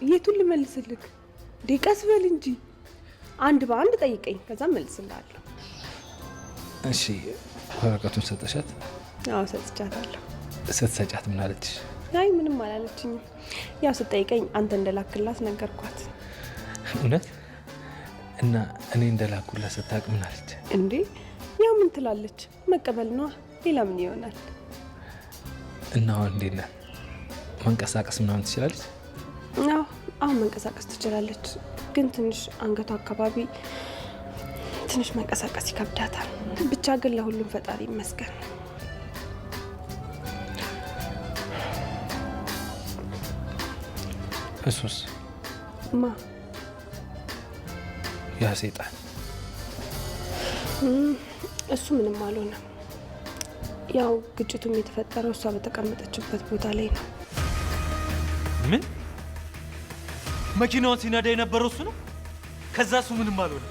የቱን ልመልስልክ? እንዴ ቀስ በል እንጂ፣ አንድ በአንድ ጠይቀኝ፣ ከዛ መልስልሃለሁ። እሺ፣ ወረቀቱን ሰጠሻት? አዎ ሰጥቻታለሁ። ስትሰጫት ምን አለችሽ? አይ ምንም አላለችኝም። ያው ስትጠይቀኝ አንተ እንደላክላት ነገርኳት። እውነት? እና እኔ እንደላኩላት ስታውቅ ምን አለች? እንዴ ያው ምን ትላለች? መቀበል ነዋ። ሌላ ምን ይሆናል? እና አሁን እንዴት ናት? መንቀሳቀስ ምናምን ትችላለች? አዎ አሁን መንቀሳቀስ ትችላለች፣ ግን ትንሽ አንገቷ አካባቢ ትንሽ መንቀሳቀስ ይከብዳታል። ብቻ ግን ለሁሉም ፈጣሪ ይመስገን። እሱስ? ማ? ያ ሰይጣን። እሱ ምንም አልሆነም። ያው ግጭቱም የተፈጠረው እሷ በተቀመጠችበት ቦታ ላይ ነው። ምን? መኪናውን ሲነዳ የነበረው እሱ ነው? ከዛ እሱ ምንም አልሆነ።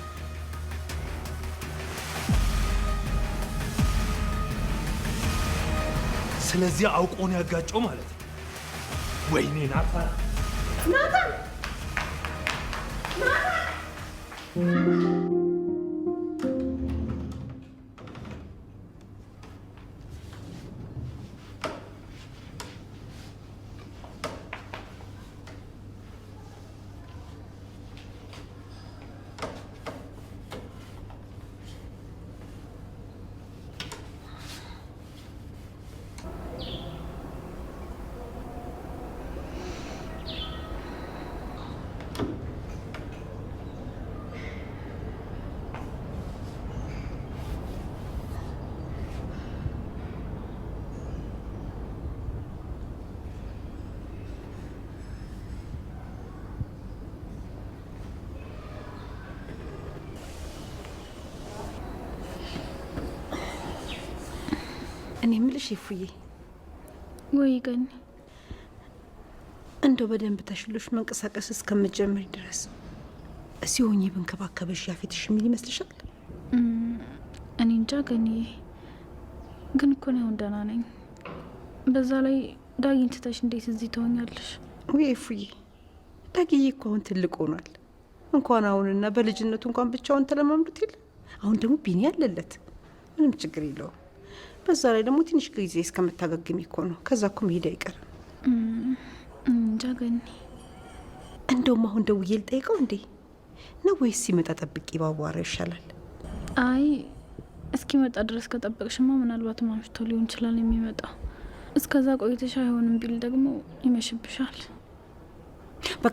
ስለዚህ አውቆ ነው ያጋጨው ማለት ነው። ወይኔ ናታን! ናታን! እኔ የምልሽ ይፉዬ፣ ወይ ገኒ፣ እንደው በደንብ ተሽሎሽ መንቀሳቀስ እስከምትጀምሪ ድረስ እዚህ ሆኜ ብንከባከብሽ ያፌትሽ የሚል ይመስልሻል? እኔ እንጃ ገኒዬ፣ ግን እኮ እኔ አሁን ደህና ነኝ። በዛ ላይ ዳጊን ትተሽ እንዴት እዚህ ትሆኛለሽ? ወይ እፉዬ፣ ዳጊዬ እኮ አሁን ትልቅ ሆኗል። እንኳን አሁንና በልጅነቱ እንኳን ብቻውን ተለማምዱት የለ። አሁን ደግሞ ቢኒ አለለት፣ ምንም ችግር የለውም። በዛ ላይ ደግሞ ትንሽ ጊዜ እስከምታገግሚ እኮ ነው። ከዛ እኮ መሄድ አይቀርም። እንጃ ገኒ፣ እንደውም አሁን ደውዬ ልጠይቀው እንዴ ነው ወይስ ሲመጣ ጠብቄ ባዋራው ይሻላል? አይ እስኪመጣ ድረስ ከጠበቅሽማ ምናልባት ማምሽቶ ሊሆን ይችላል የሚመጣው። እስከዛ ቆይተሽ አይሆንም ቢል ደግሞ ይመሽብሻል።